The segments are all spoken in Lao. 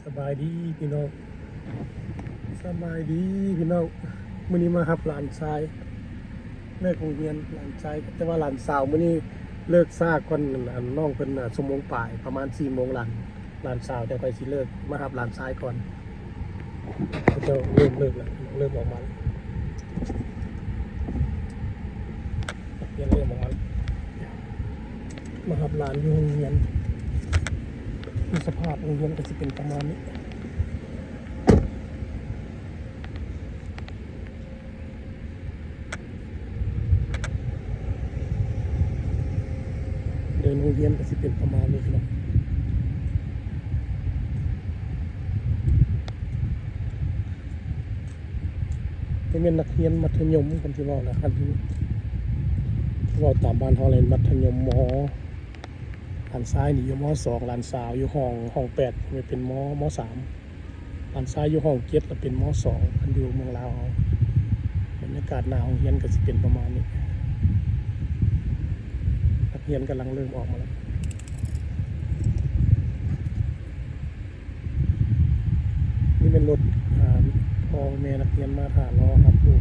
ສະບາຍດີພີ່ນ້ອງ ສະບາຍດີພີ່ນ້ອງ. ມື້ນີ້ມາຮັບຫຼານຊາຍ ເລີກໂຮງຮຽນ ຫຼານຊາຍ ແຕ່ວ່າຫຼານສາວມື້ນີ້ເລີກຊ້າກ່ອນ ອັນ ນ້ອງເພິ່ນ ຊົ່ວໂມງປາຍ ປະມານສີ່ໂມງ ຫຼານ ຫຼານສາວຈັ່ງຄ່ອຍຊິເລີກ ມາຮັບຫຼານຊາຍກ່ອນ. ເຂົາເຈົ້າເລີ່ມເລີກແລ້ວ ເລີ່ມອອກມາແລ້ວ ນັກຮຽນເລີ່ມອອກມາແລ້ວ. ມາຮັບຫຼານຢູ່ໂຮງຮຽນ ສະພາບໂຮງຮຽນກໍຊິເປັນປະມານນີ້. ເດີນໂຮງຮຽນກໍຊິເປັນປະມານນີ້ເນາະ. ນີ້ແມ່ນນັກຮຽນມັດທະຍົມ ຄັນຊິເວົ້ານະ ຄັນຊິເວົ້າຕາມບ້ານເຮົາແລ້ວ ມັດທະຍົມ ມ. ຫຼານຊາຍນີ້ຢູ່ ມ. ສອງ ຫຼານສາວຢູ່ຫ້ອງ ຫ້ອງແປດ ເປັນ ມ. ມ. ສາມ ຫຼານຊາຍຢູ່ຫ້ອງເຈັດ ລະເປັນ ມ. ສອງ ຄັນຢູ່ເມືອງລາວເຮົາ. ບັນຍາກາດໜ້າໂຮງຮຽນກໍຊິເປັນປະມານນີ້ ນັກຮຽນກຳລັງເລີ່ມອອກມາແລ້ວ. ນີ້ແມ່ນລົດ ອ່າ ພໍ່ແມ່ນັກຮຽນມາຖ້າລໍຮັບລູກ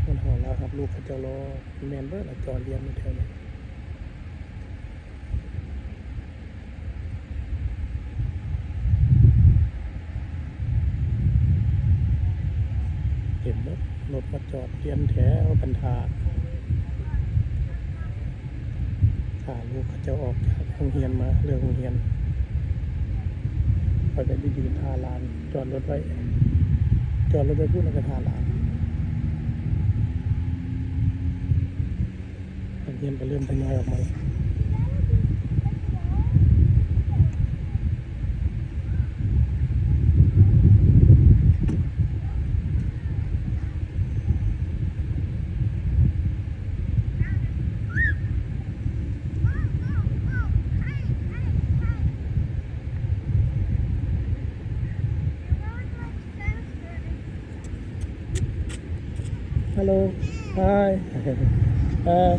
ແມ່ນລໍຮັບລູກ ເຂົາເຈົ້າລໍ ແມ່ນເບີດລະ ຈອດລຽນຢູ່ແຖວນີ້. ເຕັມໝົດ ລົດມາຈອດລຽນແຖວກັນຖ້າ ຖ້າລູກເຂົາເຈົ້າອອກຈາກໂຮງຮຽນມາ ເລີກໂຮງຮຽນ. ຂ້ອຍກໍໄດ້ຢືນຖ້າຫຼານ ຈອດລົດໄວ້ ຈອດລົດໄວ້ພຸ້ນ ແລ້ວກໍຖ້າຫຼານ. ນັກຮຽນກໍເລີ່ມທະຍອຍອອກມາແລ້ວ. Hello. Hi. Hi.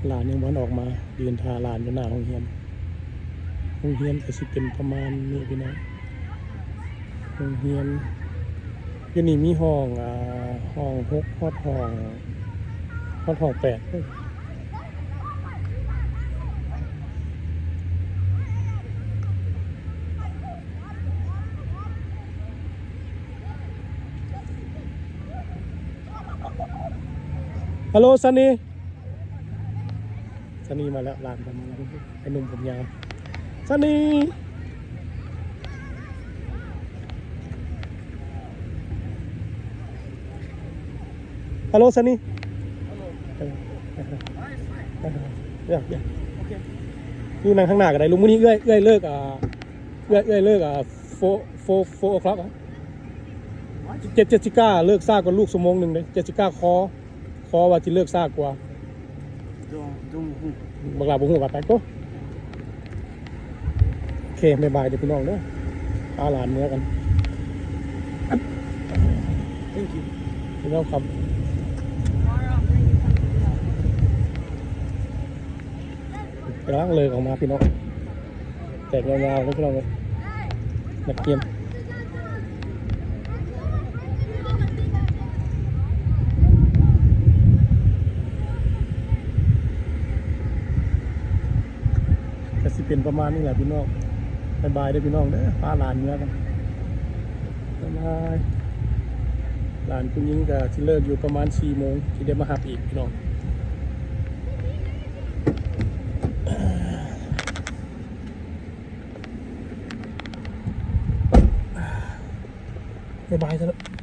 ຫຼານຍັງບໍ່ທັນອອກມາ ຢືນຖ້າຫຼານຢູ່ໜ້າໂຮງຮຽນ. ໂຮງຮຽນກໍຊິເປັນປະມານນີ້ພີ່ນ້ອງ. ໂຮງຮຽນ ຢູ່ນີ້ມີຫ້ອງ ອ່າ ຫ້ອງຫົກ ຮອດຫ້ອງ ຮອດຫ້ອງແປດ. ຮາໂລ ຊັນນີ. ຊັນນີມາແລ້ວ ຫຼານເພິ່ນມາແລ້ວ ໄອ້ໜຸ່ມຜົມຍາວ ຊັນນີ. ຮາໂລ ຊັນນີ. ເອີ ເອີ ເອີ ເອີ ຢູ່ນັ່ງຂ້າງໜ້າກໍໄດ້ລູກ. ມື້ນີ້ເອື້ອຍ ເອື້ອຍເລີກ ອ່າ ເອື້ອຍ ເອື້ອຍເລີກ ອ່າ ໂຟ ໂຟ ໂຟ ໂອຄລັອກ ເຈັດ ເຈັດຊິກ້າເລີກຊ້າກວ່າລູກຊົ່ວໂມງໜຶ່ງເດ້. ເຈັດຊິກ້າຄໍ ເພາະວ່າຊິເລີກຊ້າກວ່າ. ບໍ່ ບໍ່ຮູ້ ບັກຫຼ້າບໍ່ຮູ້ວ່າໄປໂກ. ໂອເຄ ບາຍບາຍເດີພີ່ນ້ອງເດີ ພາຫຼານເມືອກັນ. Thank you. You're welcome. ກຳລັງເລີກອອກມາພີ່ນ້ອງ. ແຕກຍາວໆເລີຍພີ່ນ້ອງເອີຍ ນັກຮຽນ. ກໍຊິເປັນປະມານນີ້ແຫຼະພີ່ນ້ອງ. ບາຍບາຍເດີພີ່ນ້ອງເດີ ພາຫຼານເມືອກັນ. ບາຍບາຍ. ຫຼານຜູ້ຍິງກໍຊິເລີກຢູ່ປະມານສີ່ໂມງ ຊິໄດ້ມາຮັບອີກພີ່ນ້ອງ. ບາຍບາຍຊະເນາະ.